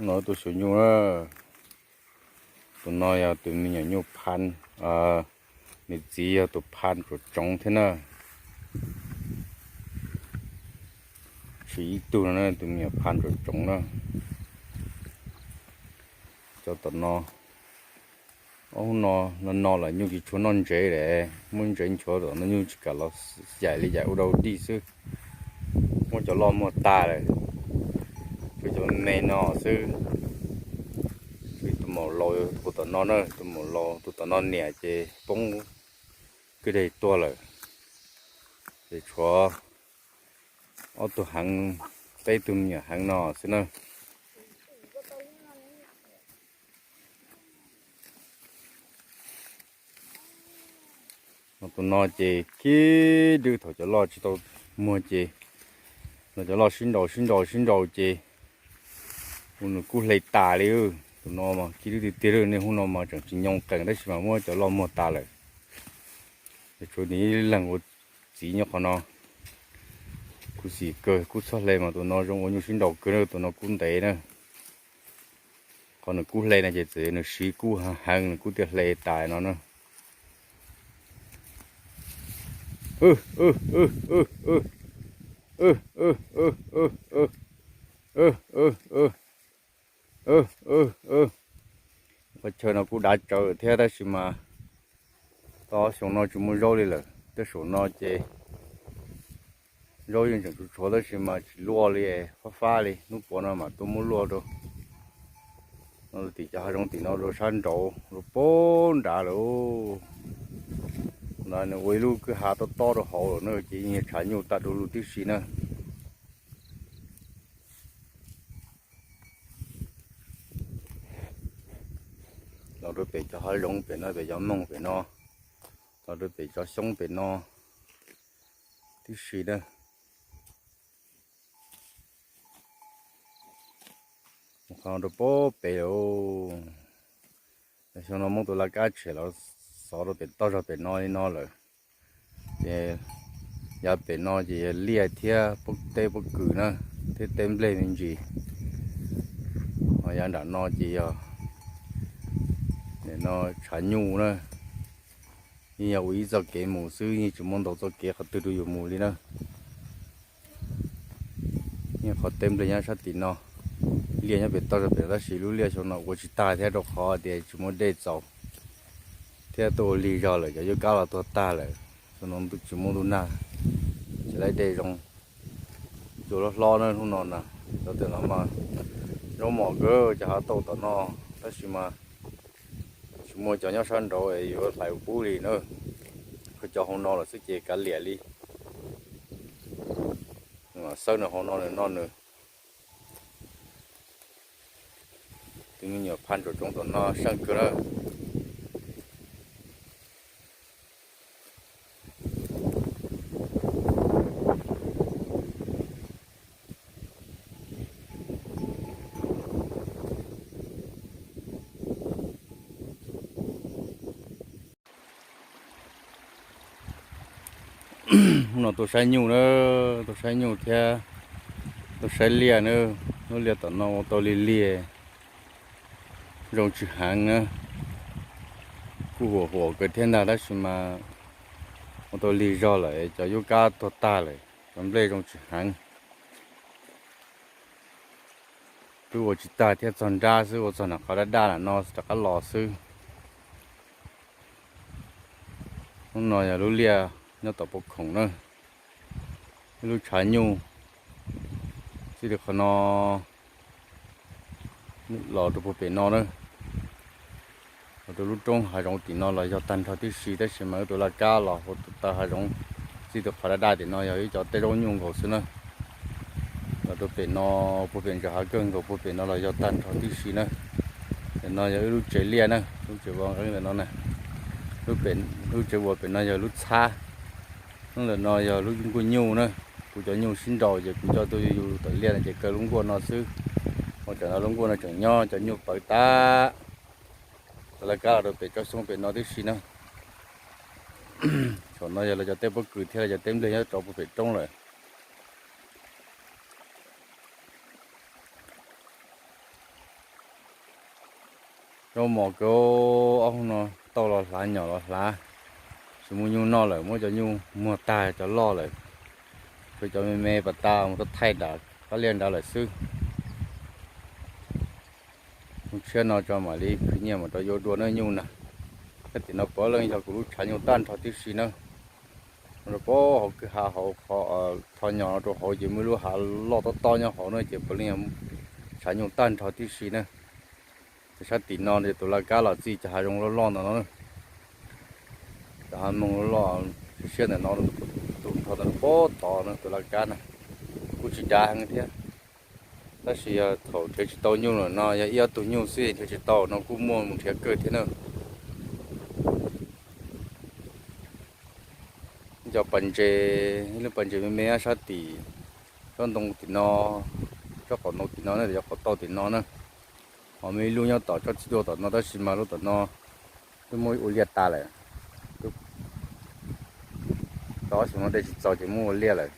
No tus xyov nyuj na, tus no yog tus me nyuam nyuj pha, nws txiv yog tus pha tsuam tsoov thiab na. Tsis ib tug no na, tus me nyuam pha tsuam tsoov na. Cov tom no, ob hnub no no no lawm nyuj tsis tshua noj ntsev lawm, muab ntsev nchuav tom no nyuj tsis kam los yaim li, yaim ua dau dij xwb. Muab cov loj muag tas lawm, tshuav cov me no xwb. Tus maum laus hu tom no na, tus maum laus tus tom no niam ces poob kwj deg tuag lawm, ces tshuav ob tug heev, peb tug me nyuam heev no xwb na. Tus no ces khib dwb thaum cov loj tsis tau muag ces, no cov loj sib nraus sib nraus sib nraus ces ua nws kub hle tas li. Tus no mas khib dwb tiag tiag, niaj hnub no mas tseem tsis nyoo qees tab sis mas muab cov loj muag tas lawm. Tshuav nws ib leeg ua txiv nyob qhov no, khuv xim kawg, kub txhob hle mas tus no zoo ua nyuj sib nraus kawg na, tus no kub ntev na. Qhov nws kub hle no ces txawm nws siv kub heev heev nws kub thiaj hle tas no na. Qhov chaw no kuj dav tsawv thiab tab sis mas tau ob xyoos no tsis muaj zaub li lawm. Tej saum no ces zaub yeej tseem tshuav tshuav tab sis mas tsis luaj li, fab fab li, hnub puav no mam tuaj muab luaj rau. No tim cov hav zoov tim no rau sab nraud rau pem nrad lawm. Ntawd nws ua ib lub kwj ha tob tob rau hauv lawm na, ces yeej tshav nyuj tag du lug tib si na. Los rau pem cov hav zoov pem no, pem cov moog pem no, los rau pem cov xyoob pem no tib si na. Mus qhov rau pem pem lawm. Xyoo no muab tus laj kab tshem los xov rau pem toj zog pem no li no lawm. Ces yav pem no ces yog liaj thiab pob teb pob kws na, thiab teb nplej me ntsis. Ho yav nram no ces yog no tshav nyuj na. Yeej yog ua ib txoj kev mus xwb, yeej tsis muaj ntau txoj kev qhov twg rau yus mus li na. Yeej qhov teb nplej nyob sab tim no, liaj nyob pem toj zog pem tab sis lub liaj xyoo no ua tsis tag thiab rau qhov tias tsis muaj dej txaus thiab tuaj ua lig zog lawm, cov yuav kab los tuag tag lawm. Xyoo no tsis muaj ntuj nag, tsis laib dej zoo. Cua hlob hlob na hnub no na, cov tej no mas zaub mom kawg cov hav tauj tom no, tab sis mas tsis muaj cov nyob sab nraud yuav hlais ua pub li na. Kho cov hauv no lawm xwb ces kav liam li. Xawb nws hauv no nws noj nws. Tus me nyuam phaj ntsuam tsoov tom no seej kawg na. Hnub no tuaj saib nyuj na, tuaj saib nyuj thiab tuaj saib liaj na. Lub liaj tom no ua tau lig lig, zoo tsis heev na. Kuj huam huam kawg thiab ntag tab sis mas ua tau lig zog lawm, cov yub kab tuag tag lawm, cov nplej zoo tsis heev. Twb ua tsis tag thiab, txog nrab xwb, ua txog nram qhov daj daj lam no rov qab los xwb. Hnub no yog lub liaj nyob tom pov khoom na, ib lub tshav nyuj txij rau qhov no los rau puag pem no na. Los rau lub roob hav zoov tim no los yog tag nrho tib si, tab sis mas wb tus laj kab los hauv tus taw hav zoov txij tus qhov daj daj tim no yog ib cov tej zaub nyuj nkaus xwb na. Los rau pem no, puag pem ntsa hav kawg nkaus puag pem no los yog tag nrho tib si na. Ntawm no yog wb lub tsev liaj na, lub tsev vov nqeeb ntawm no na. Lub tsev uas pem no yog lub txhab. Ntawm no yog lub nkuaj nyuj na. Kuv cov nyuj sib nraus ces kuv coj tuaj yug yug tom liaj no ces kaw lub nkuaj no xwb. Ua tam no lub nkuaj no tseem nyob, cov nyuj pawv tas. Tus laj kab los rau pem tsob xyoob pem no tib si na. Saum no yog lawv cov teb pob kws thiab lawv cov teb nplej nyob rau puag pem roob lawm. Zaub mos kawg, ob hnub no tauj los hlav, nyom los hlav, tsis muaj nyuj noj lawm, muab cov nyuj muag tag cov loj lawm, tshuav cov me me pas tas mus rau thaij nram qab liaj nrad lawm xwb. Hnub tshiab no tso mam li khwv nyiaj mam rov yuav dua na nyuj na. Sab tim no puav leej yog kuv lub tshav nyuj tag nrho tib si na. Rau puag hauv kwj ha hauv qhov, tho nyom no rau hauv ces muaj lub hav loj tob tob nyob hauv na ces puav leej yog tshav nyuj tag nrho tib si na. Ces sab tim no ces tus laj kab los txij cov hav zoov loj loj ntawm no na. Cov hav moog loj loj siab siab ntawm no, tus nrho ntawm no puag tod no tus laj kab na, kuj tsis dav heev thiab. Tab sis yog thaum nrhiav tsis tau nyuj lawm no, yog ib ob tug nyuj xwb nrhiav tsis tau no kuj muaj mus nrhiav kawg thiab na. Cov pas ntses, ib lub pas ntses me me sab tim tsob ntoo tim no, tsob qaum ntoo tim no na, cov qaum tauj tim no na. Ho muaj ib lub nyob tom tsob txiv duaj tom no tab sis mas lub tom no twb muab ua liaj tas lawm. Tau ob xyoos no de tsis txaus ces muab ua liaj lawm.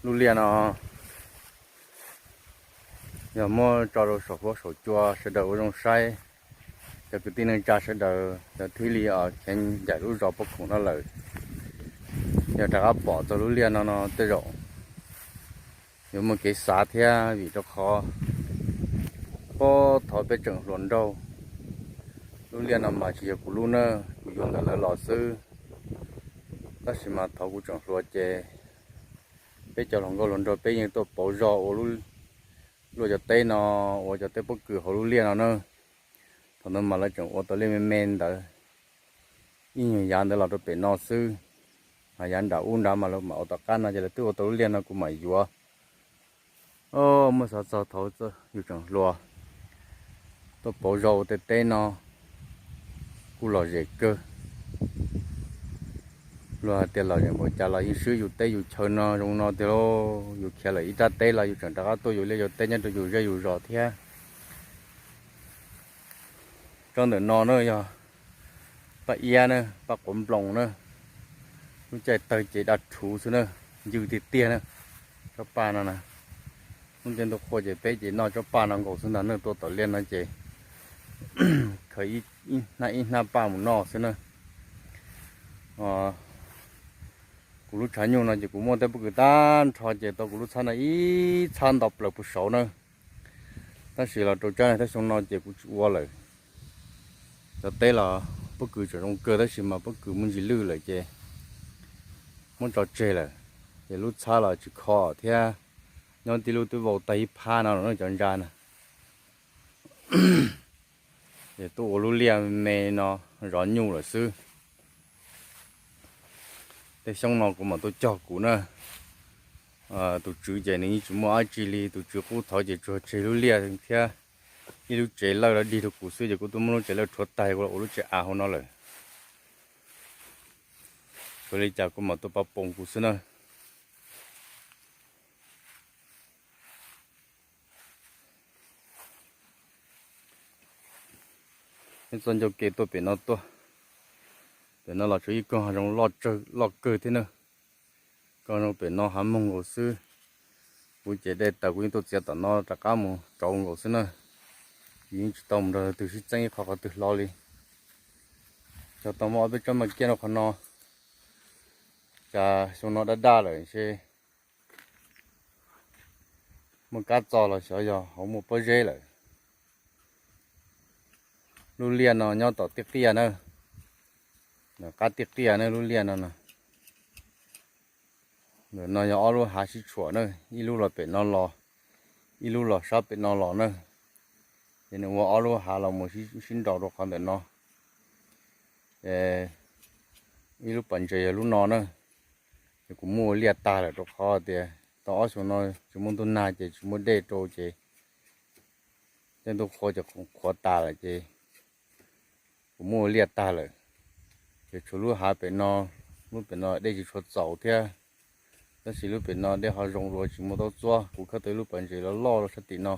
Lub liaj no yog muab tso rau saum huab saum cua sawv daws ua zoo saib. Cov kwv tij neej tsa sawv daws cov thib li khiav ncaim lub zos puag khoom no lawm, yog rov qab pom txog lub liaj no no tej zaum yuav muaj kev xav thiab vim rau qhov puag thaum peb tseem hluas nraug, lub liaj no mas tsis yog kuv lub na, kuv yuav ntawm lawv los xwb. Tab sis mas thaum kuv tseem hluas ces peb cov hluas nkauj hluas nraug peb yeej tuaj pauv zog ua luaj cov teb no, ua cov teb pob kws hauv lub liaj no na. Thaum ntawd mas lawv tseem ua tau liaj me me ntawd, ib nyuag yav ntawd los rau pem no xwb. Ho yav nram ub nrad mas lawv mam ua tom qab no ces lawv twb ua tau lub liaj no kuv mam yuav. Muab xav txog thaum yus tseem hluas tuaj pauv zog ua tej teb no kuj lom zem kawg. Luag hais tias lom zem npaum cas los yeej swb yus teb yus chaw no zoo no tiag lauj. Yus khiav lawm ib rab teb los yus tseem rov qab tuaj yus liaj yus teb nyob rau yus zej yus zos thiab. Tsob ntawm no na yog paj iab na, paj quav nploos na. Lub caij tawg ces daj rhuv xwb na, ncw tiag tiag na. Tsob paj no na, lub caij ntuj qhua ces peb ces noj tsob paj no nkaus xwb ntag na. Tuaj tom liaj no ces khaws ib hnab ib hnab paj mus noj xwb na. Kuv lub tshav nyuj no ces kuv muaj tej pob kws tag nrho ces tau kuv lub txhab no ib txhab nto plaws puag saud na. Tab sis los rau tsab no thiab xyoo no ces kuv tsis ua lawm. Cov teb los pob kws tseem zoo kawg tab sis mas pob kws muaj ntsis lwj lawm ces muab tso tseg lawm. Ces lub txhab los tsis kho thiab, nyob tib lub twb vau tag ib phab no los cov ntsa na. Ces tuaj ua lub liaj me no zov nyuj lawm xwb. Tej xyoo no kuv mam tuaj cog kuv na. Tus tswv ces nws yeej tsis muaj dab tsi li, tus tswv qub thaud ces tsuas tseg lub liaj thiab ib lub tsev lawj los dig rau kuv xwb ces kuv twb muab lub tsev lawj rhuav tag kuv los ua lub tsev av hauv no lawm. Tsuas li cas kuv mam tuaj pab poos kuv xwb na. Neb txoj ncauj ke tuaj pem no tuaj, pem no los tsuas ib koog hav zoov loj kawg thiab na. Koog zoo pem no hav moog nkaus xwb. Kuv ces dej tawm kuv yeej tuaj txiav tom no rov qab mus rauv nkaus xwb na. Yeej tsis tau mus nrog leej twg sib txeeb ib qho qhov twg hlo li. Cog tau muaj ob peb tsob mas kiab rau qhov no. Cas xyoo no daj daj lawm ntshe muaj kab txo los xyov yog hauv muaj pob zeb lawm. Lub liaj no nyob tom tij qiaj na, qab tij qiaj na lub liaj no na. Ntawm no yog ob lub hav sib tshuam na, ib lub los pem no los, ib lub los sab pem no los na. Ces nws ua ob lub hav los mus sib nraus rau qhov ntawm no. Ib lub pas ntses yog lub no na. Ces kuv muab ua liaj tag lawm rau qhov tias tau ob xyoos no tsis muaj ntuj nag ces tsis muaj dej rau ces tej ntuj qhua ces qhuav tas lawm ces kuv muab ua liaj tag lawm. Ces tshuav lub hav pem no, lub pem no dej tsis tshua txaus thiab, tab sis lub pem no dej ho zoo dua tsis muaj taub txuab. Kuv khawb tau ib lub pas ntses loj loj rau sab tim no.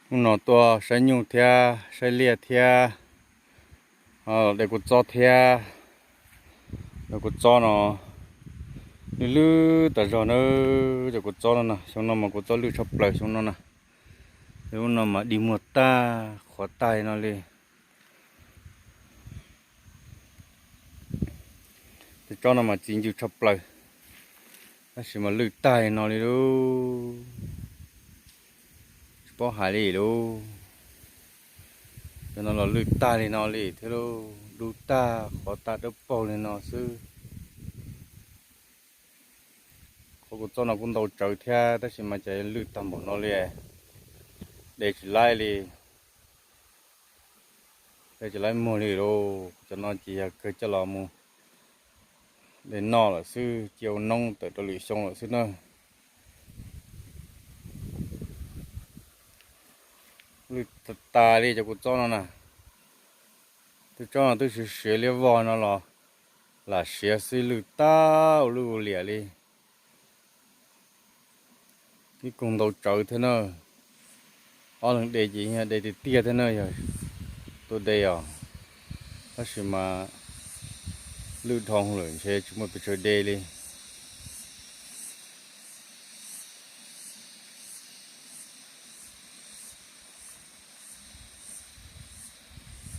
Hnub no tuaj saib nyuj thiab saib liaj thiab, de kua txob thiab. Cov kua txob no lwj lwj tas zog na. Cov kua txob no na, xyoo no mas kua txob lwj tshaj plaws xyoo no na. Lub no mas dig muag tag qhuav tag li no li. Cov tsob no mas txiv ncw tshaj plaws, tab sis mas lwj tag li no li lauj. Tsis paub hais li lauj. Cov no los lwj tag li no li thiab lauj, dub tag qhuav tag dawb paug li no xwb. Qhov kua txob no kuj ntau tsawv thiab tab sis mas cas lwj tag npaum no li. De tsis laib li, de tsis laib muag li lauj. Cov no ces yog kawg coj los mus de noj lawm xwb, cia ua noob tawm rau lwm xyoo lawm xwb na. Lwj tas li cov kua txob no na. Tej tsob no twb siav siav liab vog no los lam siav xwb, lwj tag ua lwj ua liam li. Ib koog ntau tsawv thiab na. Ob leeg de ces yog de tiag tiag thiab na, yog tuaj de os. Tab sis mas lwj dhau lawm ntshe tsis muaj pes tsawg de li.